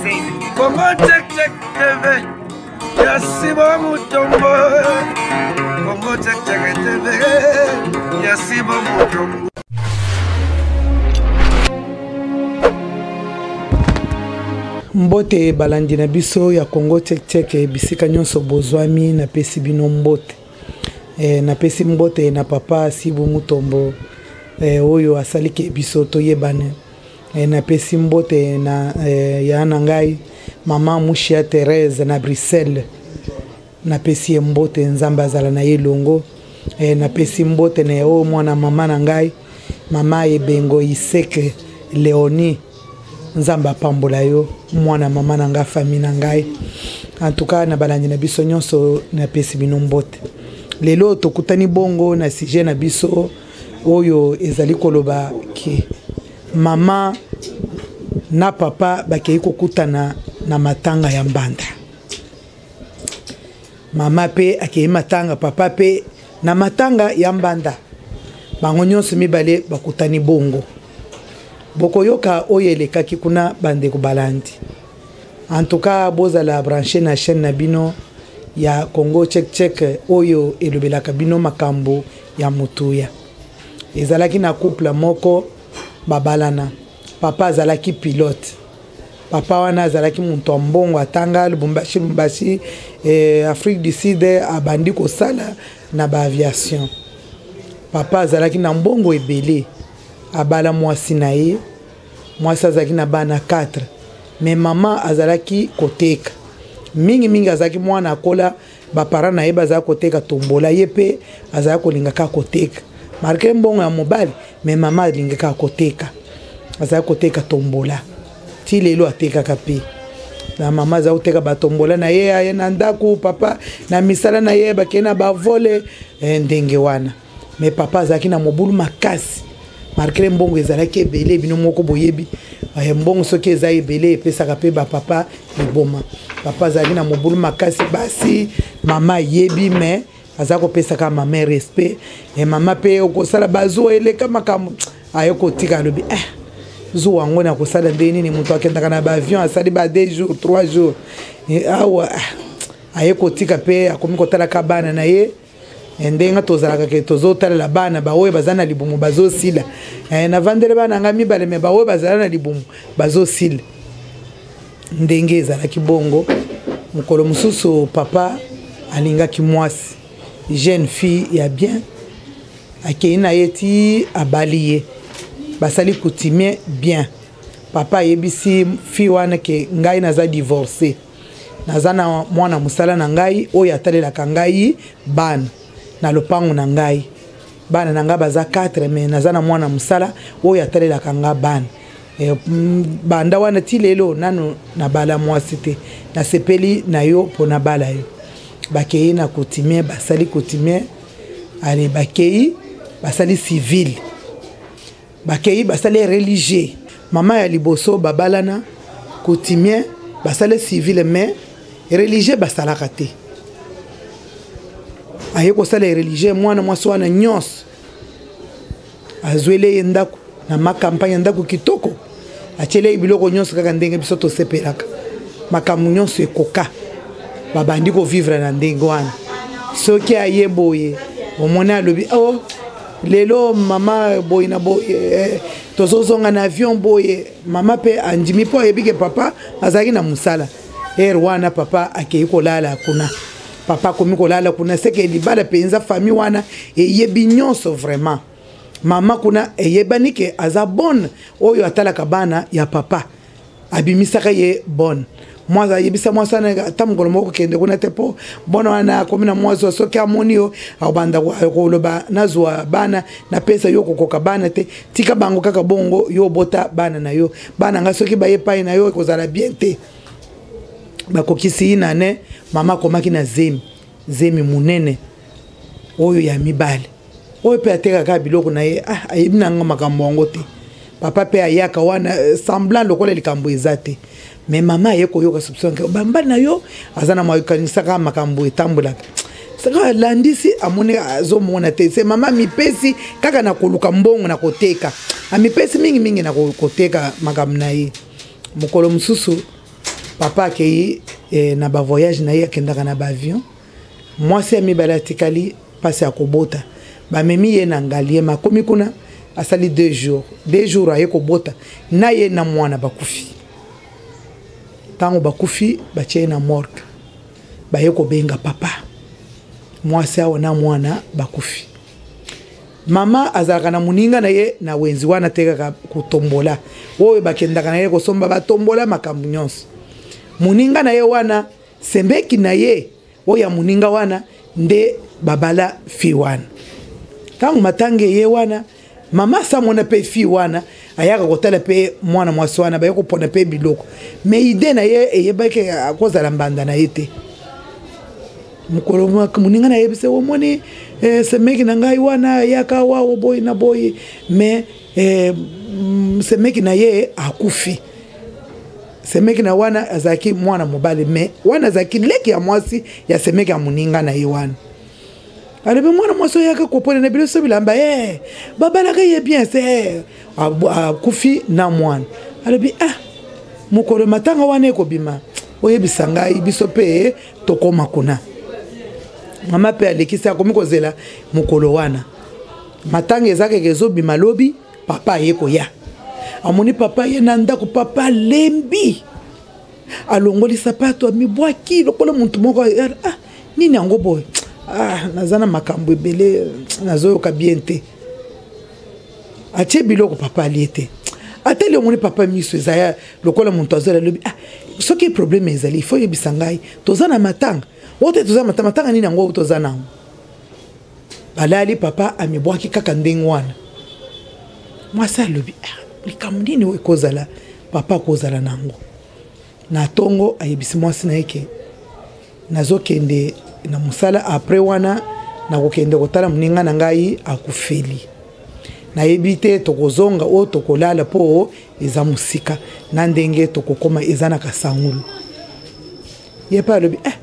Congo Check Check TV ya Sibo Mutombo. Congo Check Check TV ya Sibo Mutombo. Mbote balandi na biso ya Congo Check Check, bisika nyonso bozwami, napesi bino mbote. Napesi mbote na papa Sibu Mutombo, oyo asaliki biso toyebane. Napesi mbote na ya na ngai mama Mushia Thérèse na Bruxelles. Napesi ye mbote, Nzambe azala na ye elongo. Napesi mbote na oyo mwana mama na ngai mama Ebengo Iseke Léonie, Nzambe apambola yo mwana mama na ngai, famille na ngai. En tout cas na balandi na biso nyonso napesi bino mbote. Lelo tokutani bongo na sujet na biso oyo ezali koloba ke mama na papa bakei kokutana na matanga ya mbanda. Mama pe akei matanga, papa pe na matanga ya mbanda. Bango nyonso mibale bakutani bongo. Bokoyoka oyo elekaki kuna bandeko balandi. En tout cas bozala branché na chaîne na bino ya Congo Check Check oyo elobelaka bino makambo ya motuya. Ezalaki na couple moko babalana. Papa azalaki pilote. Papa wana azalaki moto ya mbongo, atanga Lubumbashi, Lubumbashi, Afrique du Sud, abandi kosala na ba aviation. Papa azalaki na mbongo ebele, abala mwasi na ye. Mwasi azalaki na bana 4, mais mama azalaki koteka mingi mingi. Azalaki mwana akola, ba parents na ye bazalaki koteka tombola, ye pe azalaki kolinga kaka koteka malgré mbongo ya mobali, mais mama alingi kaka koteka, azalaki koteka tombola ti lelo atekaka pe. Na mama azalaki koteka batombola na ye, aye na ndako, papa na misala na ye, bakei na bavole, ndenge wana. Mais papa azalaki na mobulu makasi malgré mbongo ezalaki ebele. Bino moko boyebi, mbongo soki eza ebele epesaka pe ba papa liboma. Papa azalaki na mobulu makasi, basi mama ayebi, mais aza kopesaka mama respect. Mama pe okosala bazuwa eleka makambo aye kotika, alobi, zuwa yango na kosala ndenge nini? Moto akendaka na ba avion asali ba 2 jours 3 jours, awa aye kotika pe akomi kotalaka bana na ye. Ndenge tozalaka ke tozotalela bana baoyo baza na libumu bazosila. Navandele bana nga mibale, me baoyo bazala na libumu bazosila. Ndenge ezalaki bongo, mokolo mosusu papa alingaki mwasi jeune fille ya bien, akei na ye ti abali ye, basali coutumier bien. Papa ayebisi fille wana ke ngai naza divorcé, naza na mwana mosala na ngai oyo atalelaka ngai bana na lopango na ngai. Bana na ngai baza 4, mais naza na mwana mosala oyo atalelaka ngai bana. Banda wana ti lelo nanu nabala mwasi te, nasepeli na yo mpo nabala yo. Bakei na coutumier, basali coutumier, ale bakei basali civil, bakei basali religieux. Mama ya liboso babalana coutumier, basali civil, mais religieux basalaka te. Aye kosala religieux, mwana mwasi wana nyonso azwele ye ndako na makampagne, ndako kitoko, atiele ye biloko nyonso kaka ndenge biso tosepelaka, makambo nyonso ekoka. Babandi kovivre na ndenge wana. Soki aye boye, omoni alobi, oh, lelo mama boye na boye, tozozonga na avion boye. Mama pe andimi mpo ayebi ke papa azalaki na mosala. Ere wana papa akei kolala kuna, papa akomi kolala kuna, seke libala mpenza famille wana eyebi nyonso vraiment. Mama kuna eyebani ke aza bonne oyo atalaka bana ya papa, abimisaka ye bonne. Mwasi ayebisa mwasi wana ata mokolo moko kokende kuna te, mpo bona wana akomi na mwasi oyo soki amoni yo akobanda koloba nazwa bana napesa yo, kokoka bana te, tika bango kaka bongo, yo obota bana na yo, bana nga soki baye epai na yo ekozala bien te. Bakokisi ye nane, mama akomaki na zemi, zemi monene oyo ya mibale, oyo mpe atekaka biloko na ye. Ayebi nanga makambo yango te. Papa mpe ayaka wana, semblant lokola likambo eza te, mais mama aye koyoka soupçon ke bamba na yo aza na makanisaka makambo etambolaka. Saka alandisi, amoni azomona te, se mama amipesi kaka na koluka mbongo na koteka, amipesi mingimingi na koteka makambo na ye. Mokolo mosusu Papa akei eh, na bavoyage na ye, akendaka na baavion. Mwasi ya mibale atikali mpasi ya kobota, bamemi ye na Ngaliema. Akomi kuna, asali 2 jours, 2 jours aye kobota na ye na mwana bakufi. Ntango bakufi, batie ye na morgue, baye kobenga papa, mwasi awa na mwana bakufi. Mama azalaka na moninga na ye na wenzi wana atekaka kotombola, oyo bakendaka na ye kosomba batombola makambo nyonso. Moninga na ye wana, sembeki na ye oyo ya moninga wana nde babala fi wana. Ntango matanga eye wana, mama asamona mpe fi wana ayaka kotala mpe mwana mwasi wana, baye kopona mpe biloko, me ide na ye eyebaki akozala mbanda na ye te. Mokolo moninga nayebisa, omoni eh, semeki na ngai wana ayaka awa oboyi na boyi, me eh, semeki na ye akufi. Semeki na wana azalaki mwana mobali, me wana azalaki leki ya mwasi ya semeki ya moninga na ye wana. Alobi mwana mwasi oyaka kopona na biso bilamba e babalaka ye bien se akufi na mwana. Alobi ah, mokolo matanga wana ekobima, oyebisa ngai, biso mpe tokóma kuna. Mama mpe alekisi, akomi kozela mokolo wana matanga eza keke ezobima. Lobi papa aye koya, amoni papa ye na ndako. Papa alembi, alongoli sapato, amibwaki lokola motu moko. Ah, nini yango boye? Ah, naza na makambo ebele, nazoyoka bien te. Atie biloko, papa alie te. Atali, omoni papa miso eza lokola moto azola. Alobi ah, soki problème ezali, ifo oyebisa ngai. Toza na matanga oyo te, toza matanga. Matanga nini yango toza nango? Balali, papa amibwaki kaka ndenge wana. Mwasi alobi ah, likambo nini oyo ekozala papa akozala nango na ntongo? Ayebisi mwasi na ye ke nazokende na mosala, après wana nakokende kotala moninga na ngai akufeli. Nayebi te tokozonga oyo tokolala, mpo eza mosika na ndenge tokokoma, eza na Kasangulu. Ye mpe alobi eh,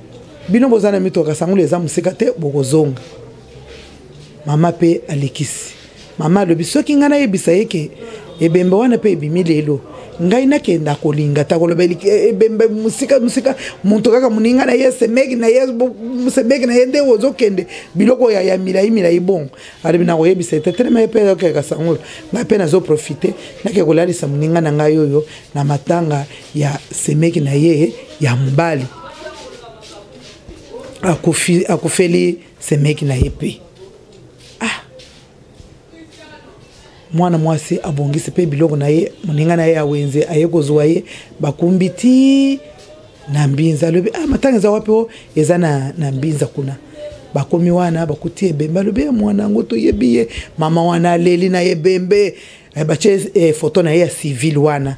bino boza na mituka, Kasangulu eza mosika te, bokozonga. Mama mpe alekisi. Mama alobi soki ngai nayebisa ye ke ebembe wana mpe ebimi lelo, ngai nakenda kolinga ta koloba ebembe mosika mosika, moto kaka moninga na ye, semeki na ye, semeki na ye nde ozokende biloko ya, ya milai milai bongo. Alobi nakoyebisa ye te, telema ye mpe okeka Kasangulu, ngai mpe nazoprofite nake kolalisa moninga na ngai oyo na matanga ya semeki na ye ya mobali akufi, akufeli semeki na ye mpe. Ah, mwana mwasi abongisi mpe biloko na ye, moninga na ye ya wenze aye kozwa ye, bakumbi ti na Mbinza. Alobi ah, matanga eza wapi? O eza na, na Mbinza kuna. Bakomi wana, bakuti ebembe. Alobi eh, mwana yango toyebi ye. Mama wana aleli na ebembe eh, batie eh, foto na ye ya civile wana.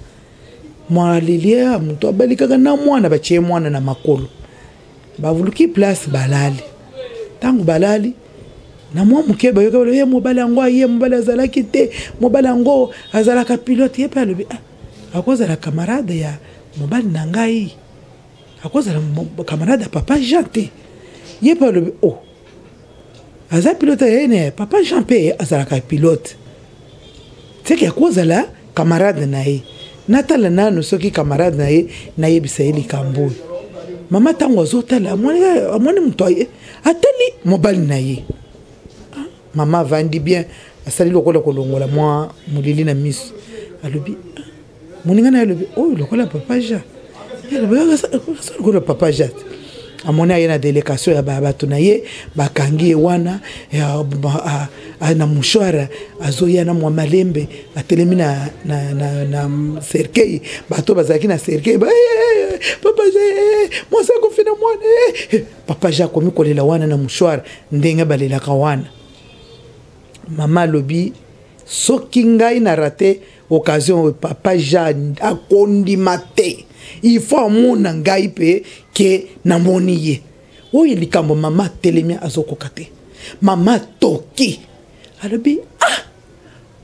Mwana aleli, eh, moto abali kaka na mwana, batie mwana na makolo, bavuluki place balali. Ntango balali na mwa moke, bayoka balobi ye mobali yango aye. Mobali azalaki te, mobali yango azalaka pilote. Ye mpe alobi ah, akozala camarade ya mobali na ngai, akozala camarade ya papa Jean te. Ye mpe alobi oh, aza pilote ye ne papa Jean mpe azalaka pilote, seke akozala camarade na ye. Natala nanu soki camarade na ye, nayebisa ye likambo oyo. Mama ntango azotala, amoni moto aye, atali mobali na ye. Ah, mama avandi bien, asali lokola kolongola mwa molili na miso. Alobi ah, moninga na ye alobi oyo lokola papa Jean, lokola papa Jean. Amoni aye na délégation ya bato na ye, bakangi ye wana na mouchoir, azoya na mwa malembe, atelemi na, na, na, na cercueil. Bato bazalaki na cercueil, papa Jean, mwasi akufi na mwana. Papa Jean akomi kolela wana na mouchoir, ndenge balelaka wana. Mama alobi soki ngai na rate occasion oyo, papa Jean akondima te, il faut amona ngai mpe ke namoni ye. Oyo likambo mama atelemi, azokoka te. Mama toki, alobi ah,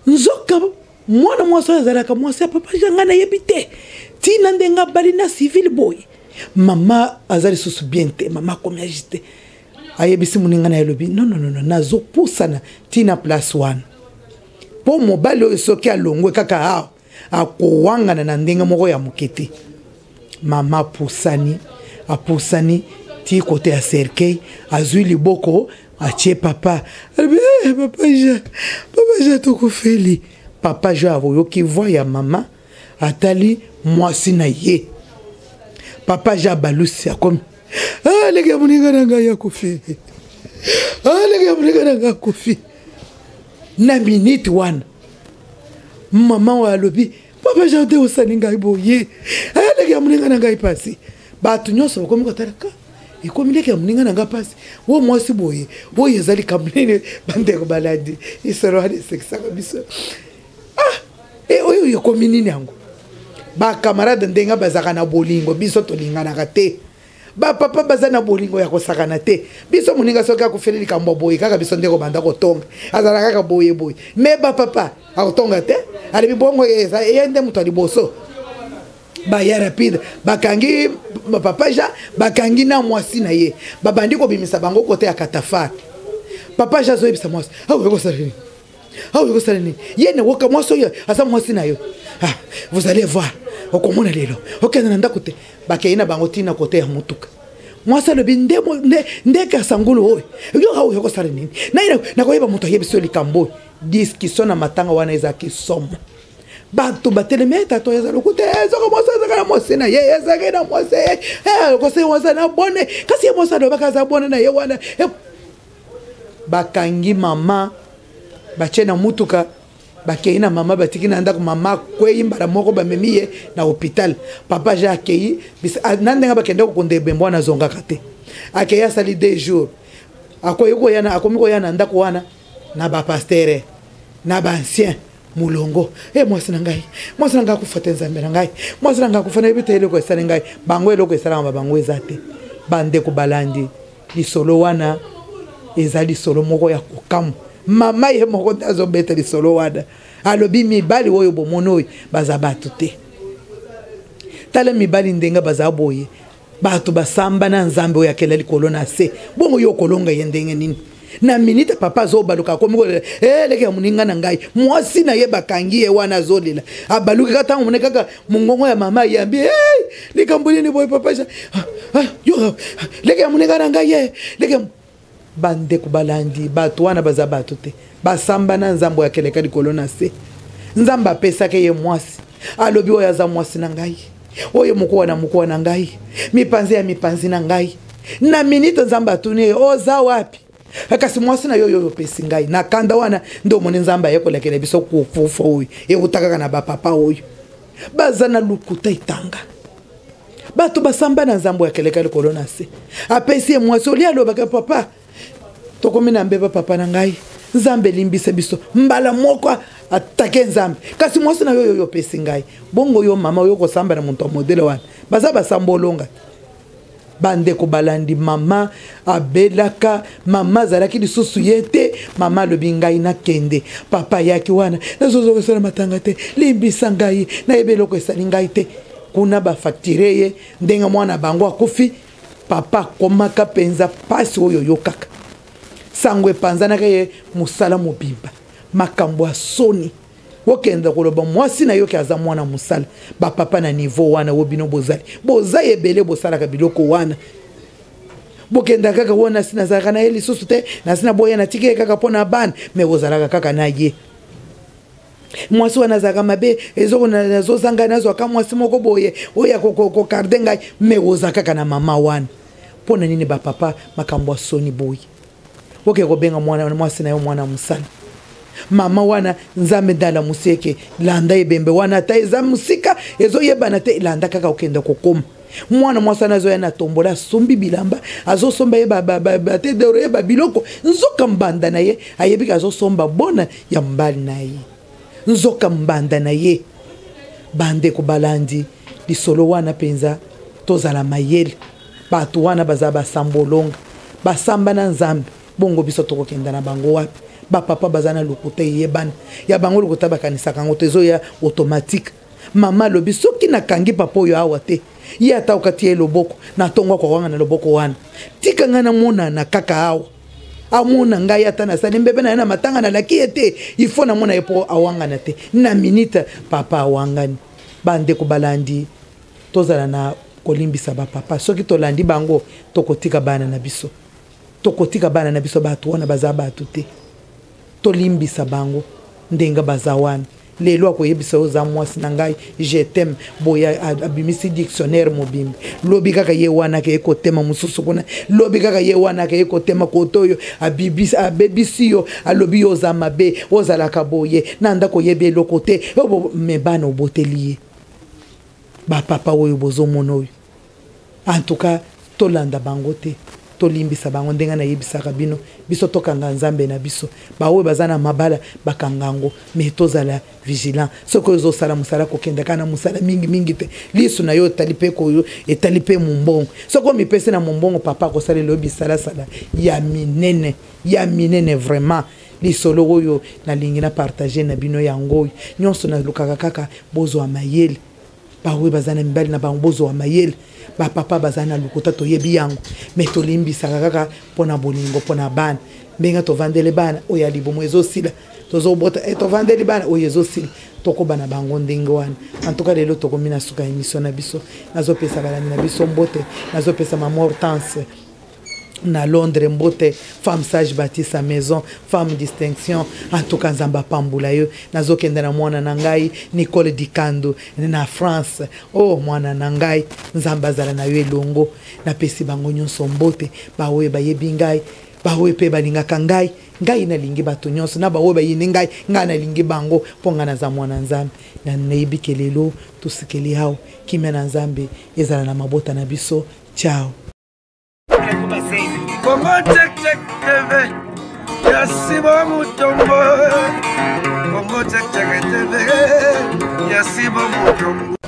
nzoka mwana mwasi oyo azalaka mwasi ya papa Jean, ngai nayebi te ntina ndenge abali na civile boye. Mama aza lisusu bien te, mama akomi agite. Ayebisi moninga na ye, alobi non, non, non, nazopusana ntina place wana, mpo mobali oyo soki alongwe kaka awa, akowangana na ndenge moko ya moke te. Mama apusani, apusani ti kote ya cercueil, azwi liboko atie papa, alobi hey, eh, papa Jean, papa Jean tokufeli. Papa Jean akoyoki voix ya mama, atali mwasi na ye. Papa Jean abalusi akomi ah, leki ya moninga na ngai akufi, ah, leki ya moninga na ngai akufi. Na minute wana mama oyo alobi papa Jean te osali ngai boye, ah, leki ya moninga na ngai pasi. Bato nyonso bakomi kotala ka ekomi leki ya moninga na ngai mpasi oyo mwasi boye oyo eza likambo nini. Bandeko balandi lisolo wana esekisaka biso. Ah, e oyo ekomi nini yango? Bakamarade ndenge bazalaka na bolingo, biso tolinganaka te. Bapapa baza na bolingo ya kosakana te. Biso moninga soki akufeli likambo boye, kaka biso nde kobanda kotonga, azala kaka boye boye. Me bapapa akotonga te, alobi bongo ye nde moto ya liboso. Baya rapide, bakangi papa Jean, bakangi na mwasi na ye, babandi kobimisa bango kote ya katafake. Papa Jean azoyebisa mwasi, akoki kosala nini? Akoki kosala nini? Ye na woka mwasi oyo aza mwasi na yo. Ah, vous allez voir, okomona lelo okende na ndako te. Bakei na bango ntina kote ya motuka. Mwasi alobi nde kasangulu oyo yoka oyo okosala nini? Naye nakoyeba moto ayebi so likambo oyo. Discussion na matanga wana ezalaki somo. Bato batelemi, eh, tata oyo aza lokuta, eh, soko mwasi azalaka na mwasi na ye, ezalaki na mwasi, eh, kosi mwasi na bone, kasi ye mwasi alobaka aza bone na ye wana. Bakangi mama, batie na mutuka, bakei na mama, batiki na ndako. Mama akwei mbala moko, bamemi ye na hôpital. Papa Jean akei na ndenge bakende kokunda ebembe wana, azongaka te. Akei asali 2 jours, akoyi koya na, akomi koya na ndako wana na bapastere na baancien molongo. E mwasi na ngai, mwasi na ngai akufa te, nzambe na ngai, mwasi na ngai akufa, nayebi te eloko esali ngai. Bango eloko esalaka bango eza te. Bandeko balandi lisolo wana, eza lisolo moko ya kokamwa. Mama ye moko nde azobeta lisolo wana, alobi mibali oyo bomoni oyo baza bato te. Tala mibali ndenge baza boye, bato basamba na nzambe oyo akela likolo na se, bongo yo okolonga ye ndenge nini? Na minute papa azobaluka, akomi kolela, eh, leki ya moninga na ngai, mwasi na ye bakangi ye wana azolela. Abaluki kaka ntango mone kaka mongongo ya mama ayambi, hey, likambo nini boye papa? Ah, ah, yo leki ya moninga na ngai ye leki ya bandeko balandi, bato wana baza bato te, basamba na nzambe oyo akeleka likolo na se. Nzambe apesaki ye mwasi, alobi oyo aza mwasi na ngai, oyo mokuwa na mokuwa na ngai, mipanzi ya mipanzi na ngai. Na minite nzambe atuni ye, oza wapi? Kasi mwasi na yo oyo opesi ngai na kanda wana nde omoni nzambe aye kolakela biso kufufa oyo euta kaka na bapapa oyo baza na lokuta etanga. Bato basamba na nzambe oyo akeleka likolo na se, apesi ye mwasi olia, alobaka papa tokomi na mbeba, papa na ngai, nzambe elimbisa biso. Mbala moko atake nzambe, kasi mwasi na yo oyo opesi ngai. Bongo yo mama oyo kosamba na moto ya modele wana, baza basamba olonga. Bandeko balandi, mama abelaka, mama azalaki lisusu ye te. Mama alobi ngai nakende, papa ayaki wana, nazozoka kosala matanga te, limbisa ngai, nayebi eloko esali ngai te. Kuna bafaktire ye ndenge mwana bango akufi. Papa akomaka mpenza mpasi oyo oyokaka sango epanzanaka ye mosala mobimba, makambo ya soni. Okende koloba mwasi na yo ke aza mwana mosala. Bapapa na niveau wana oyo bino bozali, boza ebele, bosalaka biloko wana, bokenda kaka wana. Si nazalaka na ye lisusu te, nasi naboya, natiki ye kaka mpo na bana, me ozalaka kaka na ye. Mwasi wana azalaka mabe, ezoko nazozanga, nazwaka mwasi moko boye oyo akokarde ngai, me oza kaka na mama wana. Mpo na nini bapapa makambo ya soni boye? Oke kobenga mwana mwasi na yo mwana mosala. Mama wana nzambe nde alamusi eke landa ebembe wana, ata eza mosika ezoyebana te, landa kaka okende kokoma. Mwana mwasi wana azoya na tombola, asombi bilamba, azosomba ye batedoro ye babiloko, nzoka mbanda na ye ayebi ke azosomba bona ya mobali na ye, nzoka mbanda na ye. Bandeko balandi lisolo wana mpenza, tozala mayele. Bato wana baza basambolonga, basamba na nzambe, bongo biso tokokenda na bango wapi? Bapapa baza na lokuta eyebana ya bango, lokuta bakanisaka yango te, ezoya automatique. Mama alobi soki nakangi papa oyo awa te, ye ata okati ye loboko na ntongo akowanga na loboko wana, tika ngai namonana kaka awa, amona ngai ata nasali mbebe na ye na matanga, nalaki ye te, ifo namona ye mpo awangana te. Na minute papa awangani. Bandeko balandi, tozala na Kolimbisa bapapa, soki tolandi bango tokotika bana na biso, tokotika bana na biso. Bato wana baza bato te, tolimbisa bango ndenge baza wana. Lelo akoyebisa yo oza mwasi na ngai, je t'aime, boye abimisi dictionnaire mobimba. Lobi kaka ye wana akeye kotema mosusu kuna, lobi kaka ye wana akeye kotema kote oyo, abebisi yo, alobi yo oza mabe, ozalaka boye na ndako, oyebi eloko te. Me bana oboteli ye, bapapa oyo bozomona oyo, en tout cas tolanda bango te, tolimbisa bango. Ndenge nayebisaka bino, biso tokanga Nzambe na biso. Baoyo baza na mabala bakanga yango, me tozala vigilant. Soki ozosala mosala, kokenda kaka na mosala mingimingi te. Lisu na yo etali mpe koyo, etali mpe mombongo. Soki omipesi na mombongo, papa akosalela yo bisalasala ya minene, ya minene vraiment. Lisolo oyo nalingi na partage na bino yango oyo nyonso, nalukaka kaka bozwa mayele. Baoyo baza na mibali na bango, bozwa mayele. Bapapa baza na lokuta, toyebi yango, me tolimbisaka kaka mpo na bolingo, mpo na bana. Ndenge tovandeli bana oyo ya libumu ezosila, tozobota e, tovandeli bana oyo ezosila, tokoba na bango ndenge wana. En tout cas lelo tokomi na suka ya émission na biso. Nazopesa balandi na biso mbote, nazopesa mama Hortense na Londres mbote, femme sage bâtit sa maison, femme distinction. En tout cas Nzambe apambola yo. Nazokende na mwana na ngai Nicole Dikando na France. Oh mwana na ngai, Nzambe azala na yo elongo. Napesi bango nyonso mbote, baoyo bayebi ngai, baoyo mpe balingaka ngai. Ngai nalingi bato nyonso, na baoyo bayini ngai, ngai nalingi bango, mpo ngai naza mwana Nzambe. Na nayebi ke lelo tosikeli awa. Kimia na Nzambe ezala na mabota na biso. Ciao. Congo Check Check TV ya Simon Mutombo. Congo Check Check TV ya Simon Mutombo.